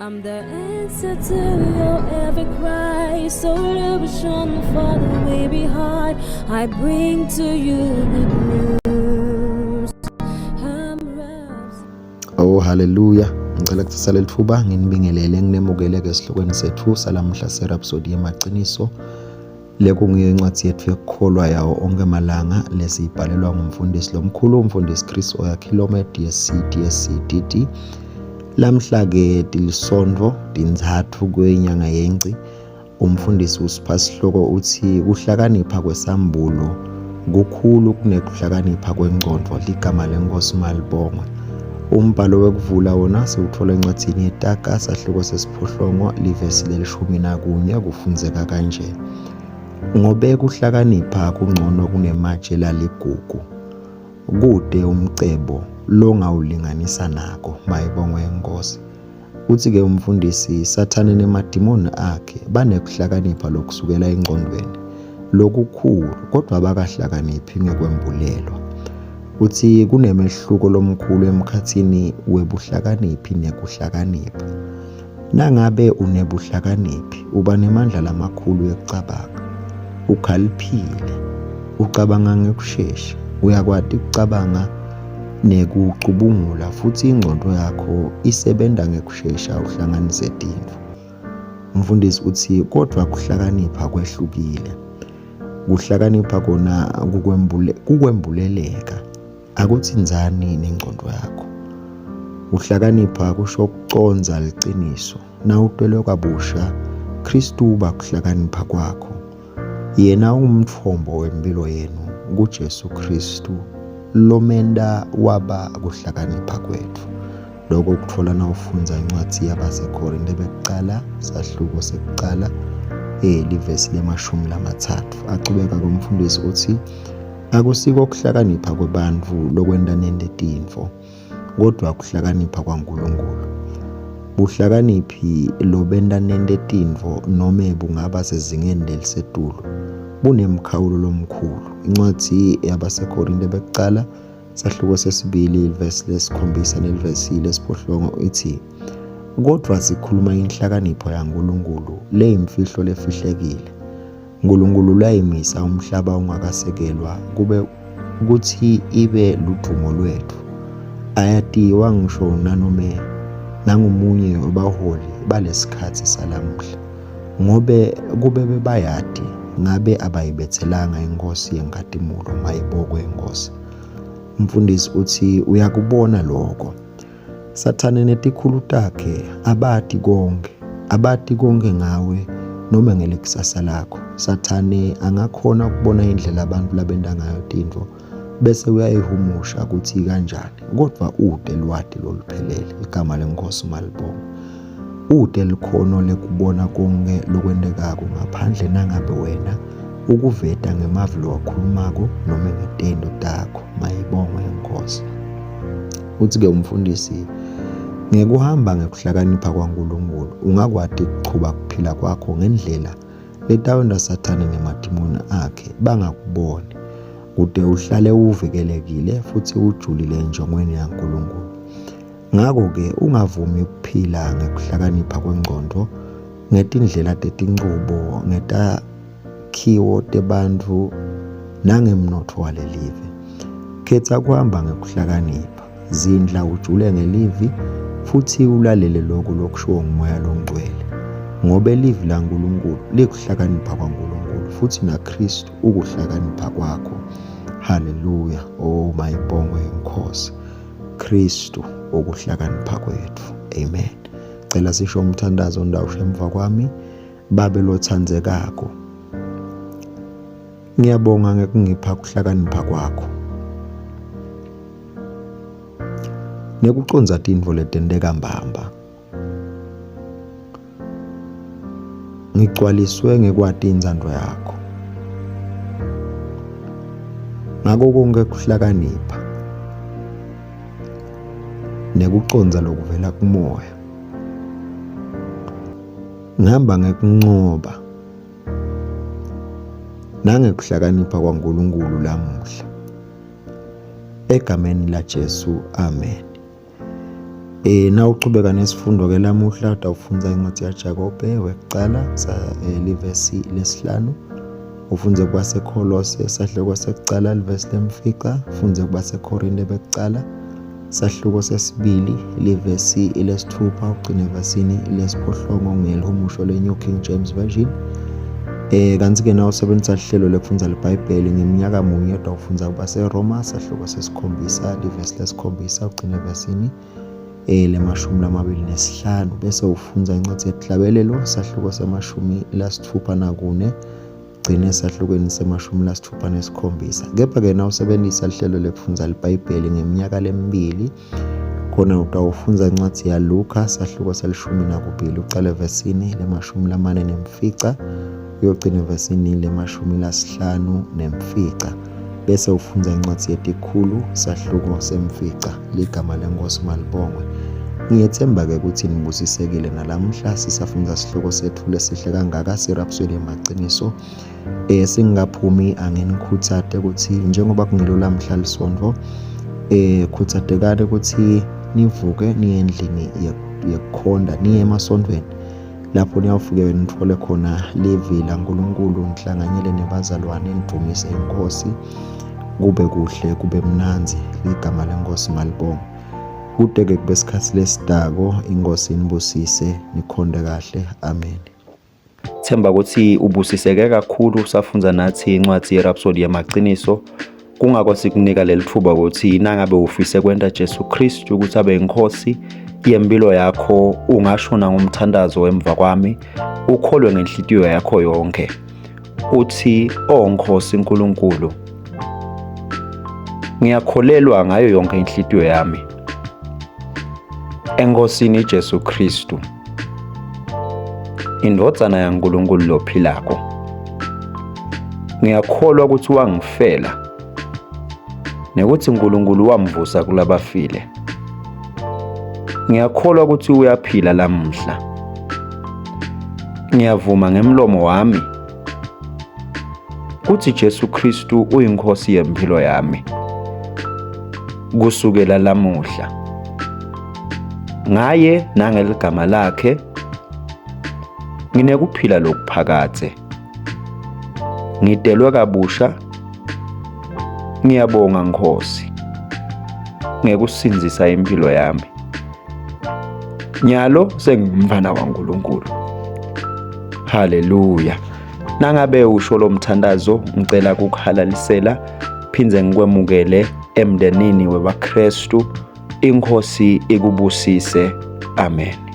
I'm the answer to your every cry, solution for the weary heart. I bring to you good news. I'm wrapped. Oh haleluya. Ngicela kuthatha leli thuba nginibingelele nginemukele ke esihlokweni sethu salamuhla seRhapsody yemaqiniso. Le kungiyo incwadi yethu yokukholwa yawo onke malanga lesiyibhalelwa ngumfundisi lomkhulu umfundisi Chris Oyakhilome DSC DSC DD. Lamhla-ke tilisonto tintsatfu kwenyanga yeNgci umfundisi usipha sihloko uthi kuhlakanipha kwesambulo kukhulu kunekuhlakanipha kwengcondvo ligama lenkosi malibongwe. Umbhalo wekuvula wona siwuthola encwadzini yeTaga sahluko sesiphohlongo livesi lelishumi nakunye kufundzeka kanje. Ngobe kuhlakanipha kungcono kunematshe laligugu, kute umcebo longawulinganisa nako. Mayibongwe iNkosi. Uthi-ke umfundisi, Sathane nemadimoni akhe banekuhlakanipha lokusukela engcondweni lokukhulu, kodwa abakahlakaniphi ngekwembulelwa. Uthi kunemehluko lomkhulu emkhatsini webuhlakaniphi nekuhlakanipha. Nangabe unebuhlakaniphi, uba nemandla lamakhulu ekucabanga. Ukhaliphile, ucabanga ngekushesha, uyakwati kucabanga nekucubungula futsi ingcondvo yakho isebenta ngekushesha uhlanganise tintfo. Umfundisi utsi kodvwa kuhlakanipha kwehlukile. Kuhlakanipha kona kukwembuleleka, akutsintsani nengcondvo yakho. Kuhlakanipha kusho kucondza liciniso. Nawutelwe kabusha, Khristu uba kuhlakanipha kwakho. Yena ungumtfombo wemphilo yenu kuJesu Khristu lomenta waba kuhlakanipha kwetfu. Loko ukutfola nawufundza incwadzi yabaseKhorinte bekucala sahluko sekucala livesi lemashumi lamatsatfu. Achubeka kumfundisi utsi akusiko kuhlakanipha kwebantfu lokwenta nente tintfo kodvwa kuhlakanipha kwaNkulunkulu. Buhlakaniphi lobenta nente tintfo nome bungaba sezingeni lelisetulu bunemkhawulo lomkhulu. Incwadzi yabaseKhorinte bekucala sahluko sesibili livesi lesikhombisa nelivesi lesiphohlongo ithi kodvwa sikhuluma inhlakanipho yaNkulunkulu leyimfihlo lefihlekile Nkulunkulu layimisa umhlaba ungakasekelwa kube kutsi ibe ludvumo lwetfu. Ayatiwa ngisho nanome nangumunye webaholi balesikhatsi salamuhla, ngobe kube bebayati ngabe abayibetselanga iNkhosi yenkhatimulo mayibokwe iNkhosi. Umfundisi utsi uyakubona loko. Sathane netikhulu takhe abati konkhe, abati konkhe ngawe noma ngelikusasa lakho. Sathane angakhona ukubona indlela abantu labenta ngayo tintfo bese uyayihumusha kutsi kanjani, kodvwa ute lwati loluphelele. Igama leNkhosi malibonga. Ute likhono lekubona konkhe lokwentekako ngaphandle nangabe wena ukuveta ngemavi lowakhulumako noma ngetento takho. Mayibongwe iNkhosi. Uthi-ke umfundisi, ngekuhamba ngekuhlakanipha kwaNkulunkulu ungakwati kuchuba kuphila kwakho ngendlela letawenta Sathane nemadimoni akhe bangakuboni, kute uhlale uvikelekile futhi ujulile enjongweni yaNkulunkulu. Ngako-ke ungavumi ukuphila ngekuhlakanipha kwengcondvo, ngetindlela tetinchubo, ngetakhiwo tebantfu nangemnotfo walelive. Khetsa kuhamba ngekuhlakanipha. Zindla ujule ngelivi futsi ulalele loko lokushiwo nguMoya Longcwele. Ngobe livi laNkulunkulu likuhlakanipha kwaNkulunkulu futsi naKhristu ukuhlakanipha kwakho. Haleluya! Oh mayibongwe iNkhosi. Khristu ukuhlakanipha kwetfu. Amen. Cela sisho umthandazo ndawusho emva kwami. Babe lotsandzekako. Ngiyabonga ngekungipha kuhlakanipha kwakho. Nekucondza tintfo letenteka mbamba. Ngigcwaliswe ngekwati intsandvo yakho. Ngako konke kuhlakanipha nekucondza lokuvela kumoya. Ngihamba ngekuncoba nangekuhlakanipha kwaNkulunkulu lamuhla. Egameni laJesu, amen. Eh nawuchubeka nesifundo ke lamuhla utawufundza incwadi yaJakobe wekucala eh, livesi lesihlanu ufundze kwaseKholose sahluko sekucala livesi lemfica ufundze kwaseKorinte bekucala sahluko sesibili livesi lesithupha ugcine evesini lesiphohlongo ngelihumusho le-New King James Version. Eh kanti-ke na usebenzisa lihlelo lekufundza liBhayibheli ngeminyaka munye utawufundza kubaseRoma sahluko sesikhombisa livesi lesikhombisa ugcine evesini eh lemashumi lamabili nesihlanu bese ufundza incwadi yetihlabelelo sahluko semashumi lasitfupha nakune gcine esahlukweni semashumi lasitfupha nesikhombisa. Kepha-ke nawusebentisa lihlelo lekufundza liBhayibheli ngeminyaka lemibili, khona utawufundza incwadzi yaLukha sahluko selishumi nakubili ucale evesini lemashumi lamane nemfica uyogcina evesini lemashumi lasihlanu nemfica bese ufundza incwadzi yetikhulu sahluko semfica ligama lenkosi malibongwe ngiyethemba-ke ukuthi nibusisekile nalamhla sisafundza sihloko setfu lesihle kangaka sirapswele emaciniso eh singaphumi anginikhuthate ukuthi njengoba kungilo lamhla lisontfo eh khuthatekani ukuthi nivuke niye endlini yekukhonda niye emasontfweni lapho niyawufike nithole khona livi laNkulunkulu nihlanganyele nebazalwane nidumise inkosi kube kuhle kube mnandzi ligama lenkosi malibonga kude-ke kube sikhathi lesidako inkosi inibusise nikhonde kahle amen Themba ukuthi ubusiseke kakhulu usafundza nathi incwadi yeRhapsody yamaqiniso. Kungako sikunika leli thuba ukuthi nangabe ufise kwenta Jesu Kristu ukuthi abe inkosi yempilo yakho ungasho nangomthandazo emva kwami ukholwe ngenhlitiyo yakho yonke uthi o Nkosi uNkulunkulu ngiyakholelwa ngayo yonke inhlitiyo yami enkosini Jesu Kristu indvodzana yaNkulunkulu lophilako. Ngiyakholwa ukuthi wangifela nekuthi uNkulunkulu wamvusa kulabafile. Ngiyakholwa ukuthi uyaphila lamuhla. Ngiyavuma ngemlomo wami kuthi Jesu Kristu uyinkosi yempilo yami kusukela lamuhla. Ngaye nangeligama lakhe nginekuphila lokuphakadze. Ngidelwe kabusha. Ngiyabonga Nkosi ngekusindzisa impilo yami. Nyalo sengingumfana waNkulunkulu. Haleluya. Nangabe usho lo mthandazo ngicela kukuhalalisela phindze ngikwemukele emndenini webaKristu. Inkosi ikubusise. Amen.